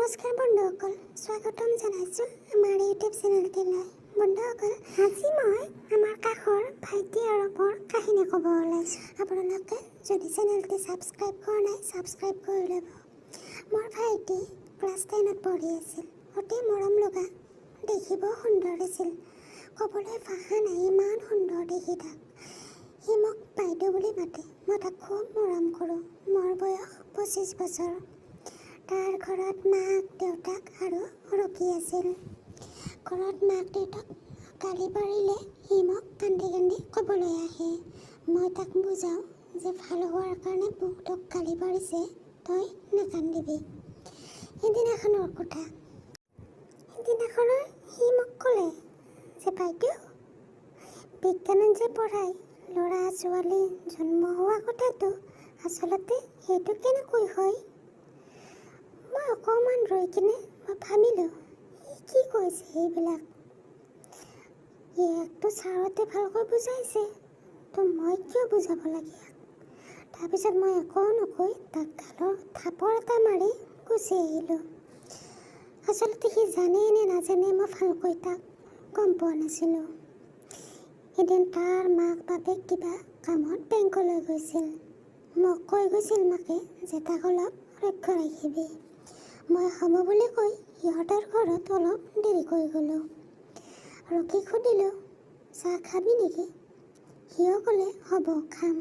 নমস্কাৰ বন্ধুসকল, স্বাগতম জনাইছোঁ আমাৰ ইউটিউব চেনেলটিলৈ। বন্ধুসকল, আজি মই আমাৰ কাষৰ ভাইটি আৰু মোৰ কাহিনী ক'ব ওলাইছোঁ। আপোনালোকে যদি চেনেলটি ছাবস্ক্ৰাইব কৰা নাই, ছাবস্ক্ৰাইব কৰি ল'ব। মোৰ ভাইটি ক্লাছ 10ত পঢ়ি আছিল। অতি মৰম লগা, দেখিব সুন্দৰ আছিল, ক'বলৈ ভাষা নাই, ইমান সুন্দৰ দেখি তাক। সি মোক বাইদেউ বুলি মাতে, মই তাক খুব মৰম কৰোঁ। মোৰ বয়স 25 বছৰ। তাৰ ঘৰত মাক দেউতাক আৰু ৰকি আছিল। ঘৰত মাক দেউতাক গালি পাৰিলে সি মোক কান্দি কান্দি ক'বলৈ আহে। মই তাক বুজাওঁ যে ভাল হোৱাৰ কাৰণে তোক গালি পাৰিছে, তই নাকান্দিবি। সিদিনাখনৰ কথা, সিদিনাখনৰ সি মোক ক'লে যে বাইদেউ, বিজ্ঞানত যে পঢ়ায় ল'ৰা ছোৱালী জন্ম হোৱা কথাটো, আচলতে সেইটো কেনেকৈ হয়? মই অকণমান ৰৈ কিনে মই ভাবিলোঁ, সি কি কৈছে এইবিলাক? ইয়াকতো ছাৰহঁতে ভালকৈ বুজাইছে, তো মই কিয় বুজাব লাগে ইয়াক? তাৰপিছত মই একো নকৈ তাক গালৰ থাপৰ এটা মাৰি গুচি আহিলোঁ। আচলতে সি জানে নে নাজানে, মই ভালকৈ তাক গম পোৱা নাছিলোঁ। এদিন তাৰ মাক বাপেক কিবা কামত বেংকলৈ গৈছিল। মোক কৈ গৈছিল মাকে যে তাক অলপ লক্ষ্য ৰাখিবি। মই হ'ব বুলি কৈ সিহঁতৰ ঘৰত অলপ দেৰিকৈ গ'লোঁ। ৰকিক সুধিলোঁ, চাহ খাবি নেকি? সিও ক'লে, হ'ব, খাম।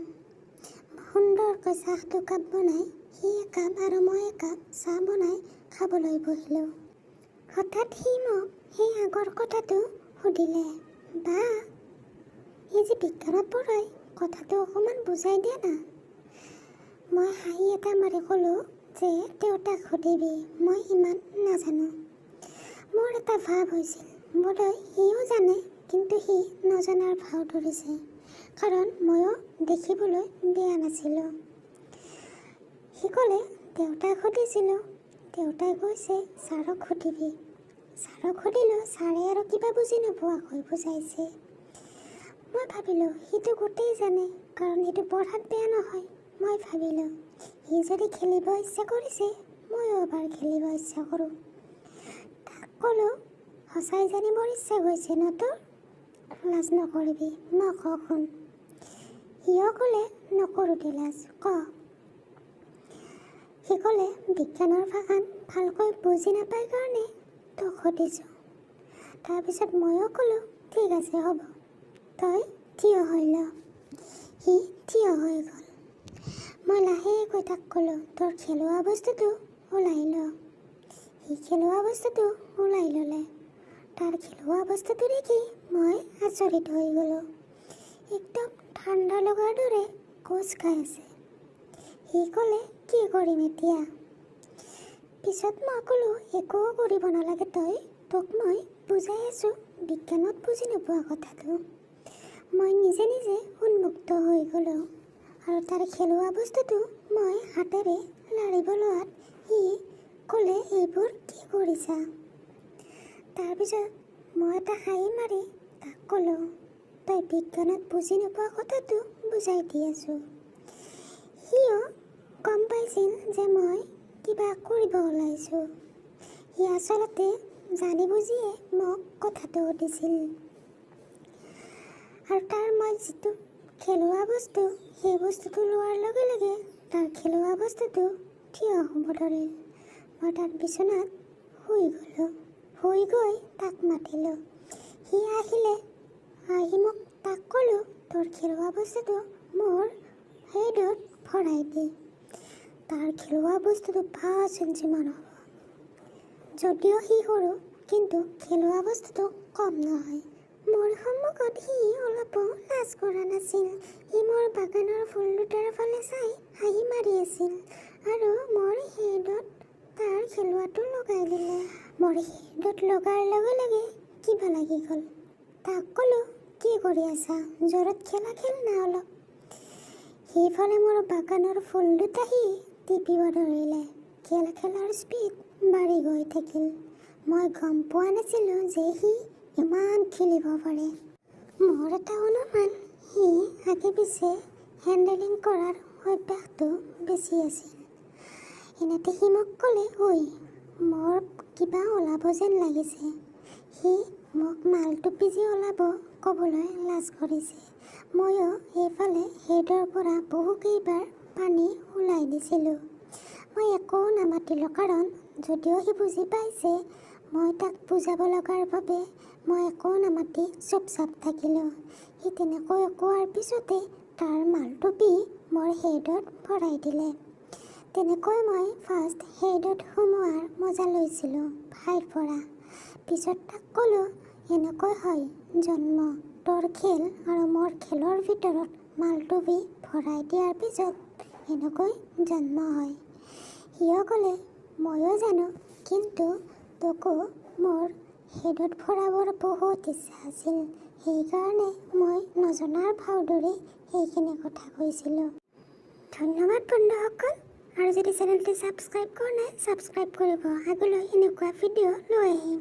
সুন্দৰকৈ চাহ দুকাপ বনাই সি একাপ আৰু মই একাপ চাহ বনাই খাবলৈ বহিলোঁ। হঠাৎ সি মোক সেই আগৰ কথাটো সুধিলে, বা, এই যে বিজ্ঞানত পঢ়ায়, কথাটো অকণমান বুজাই দে না। মই হাঁহি এটা মাৰি ক'লোঁ যে দেউতাক সুধিবি, মই ইমান নাজানো। মোৰ এটা ভাৱ হৈছিল, বোধহয় সিও জানে, কিন্তু সি নজনাৰ ভাও ধৰিছে, কাৰণ ময়ো দেখিবলৈ বেয়া নাছিলোঁ। সি ক'লে, দেউতাক সুধিছিলোঁ, দেউতাই কৈছে ছাৰক সুধিবি। ছাৰক সুধিলোঁ, ছাৰে আৰু কিবা বুজি নোপোৱাকৈ বুজাইছে। মই ভাবিলোঁ, সিটো গোটেই জানে, কাৰণ সিটো পঢ়াত বেয়া নহয়। মই ভাবিলোঁ, সি যদি খেলিব ইচ্ছা কৰিছে, ময়ো এবাৰ খেলিব ইচ্ছা কৰোঁ। তাক ক'লোঁ, সঁচাই জানিবৰ ইচ্ছা গৈছে ন তোৰ? লাজ নকৰিবি, মই কওঁ শুন। সিও ক'লে, নকৰোঁ দে লাজ, ক। সি ক'লে, বিজ্ঞানৰ ভাষাত ভালকৈ বুজি নাপায় কাৰণে তোক সুধিছোঁ। তাৰপিছত ময়ো ক'লোঁ, ঠিক আছে, হ'ব, তই থিয় হৈ ল। সি থিয় হৈ গ'ল। মই লাহেকৈ তাক ক'লোঁ, তোৰ খেলোৱা বস্তুটো ওলাই ল। সি খেলোৱা বস্তুটো ওলাই ল'লে। তাৰ খেলোৱা বস্তুটো দেখি মই আচৰিত হৈ গ'লোঁ। একদম ঠাণ্ডা লগাৰ দৰে কোচ খাই আছে। সি ক'লে, কি কৰিম এতিয়া? পিছত মই ক'লোঁ, একো কৰিব নালাগে তই, তোক মই বুজাই আছোঁ বিজ্ঞানত বুজি নোপোৱা কথাটো। মই নিজে নিজে উন্মুক্ত হৈ গ'লোঁ আৰু তাৰ খেলোৱা বস্তুটো মই হাতেৰে লাৰিব লোৱাত সি ক'লে, এইবোৰ কি কৰিছা? তাৰপিছত মই এটা হাঁহি মাৰি তাক ক'লোঁ, তই বিজ্ঞানত বুজি নোপোৱা কথাটো বুজাই দি আছোঁ। সিও গম পাইছিল যে মই কিবা কৰিব ওলাইছোঁ। সি আচলতে জানি বুজিয়ে মোক কথাটো সুধিছিল। আৰু তাৰ মই যিটো খেলোৱা বস্তু, সেই বস্তুটো লোৱাৰ লগে লগে তাৰ খেলোৱা বস্তুটো থিয় হ'ব ধৰিল। মই তাৰ বিচনাত শুই গ'লোঁ। শুই গৈ তাক মাতিলোঁ। সি আহিলে। আহি মোক তাক ক'লোঁ, তোৰ খেলোৱা বস্তুটো মোৰ হেডত ভৰাই দে। তাৰ খেলোৱা বস্তুটো 5 ইঞ্চিমান হ'ব। যদিও সি সৰু, কিন্তু খেলোৱা বস্তুটো কম নহয়। মোৰ সন্মুখত সি অলপো লাজ কৰা নাছিল। সি মোৰ বাগানৰ ফুল দুটাৰ ফালে চাই হাঁহি মাৰি আছিল আৰু মোৰ হেডত তাৰ খেলোৱাটো লগাই দিলে। মোৰ হেডত লগাৰ লগে লগে কিবা লাগি গ'ল। তাক ক'লোঁ, কি কৰি আছা? জোৰত খেলা খেল না অলপ। সেইফালে মোৰ বাগানৰ ফুল দুটা সি টিপিব ধৰিলে। খেল খেলাৰ স্পীড বাঢ়ি গৈ থাকিল। মই গম পোৱা নাছিলোঁ যে সি ইমান খেলিব পাৰে। মোৰ এটা অনুমান, সি আগে পিছে হেণ্ডেলিং কৰাৰ অভ্যাসটো বেছি আছিল। এনেতে সি মোক ক'লে, ঐ, মোৰ কিবা ওলাব যেন লাগিছে। সি মোক মালটো পিজি ওলাব ক'বলৈ লাজ কৰিছে। ময়ো সেইফালে হেডৰ পৰা বহুকেইবাৰ পানী ওলাই দিছিলোঁ। মই একো নামাতিলোঁ, কাৰণ যদিও সি বুজি পাইছে, মই তাক বুজাব লগাৰ বাবে মই একো নামাতি চুপচাপ থাকিলোঁ। সি তেনেকৈ কোৱাৰ পিছতে তাৰ মালটো পি মোৰ হেডত ভৰাই দিলে। তেনেকৈ মই ফাৰ্ষ্ট হেডত সোমোৱাৰ মজা লৈছিলোঁ ভাইৰ পৰা। পিছত তাক ক'লোঁ, এনেকৈ হয় জন্ম, তোৰ খেল আৰু মোৰ খেলৰ ভিতৰত মালটো বি ভৰাই দিয়াৰ পিছত এনেকৈ জন্ম হয়। সিও ক'লে, ময়ো জানো, কিন্তু তোকো মোৰ হেডত ভৰাবৰ বহুত ইচ্ছা আছিল, সেইকাৰণে মই নজনাৰ ভাও ধৰি সেইখিনি কথা কৈছিলোঁ। ধন্যবাদ বন্ধুসকল, আৰু যদি চেনেলটো ছাবস্ক্ৰাইব কৰা নাই, ছাবস্ক্ৰাইব কৰিব। আগলৈ এনেকুৱা ভিডিঅ' লৈ আহিম।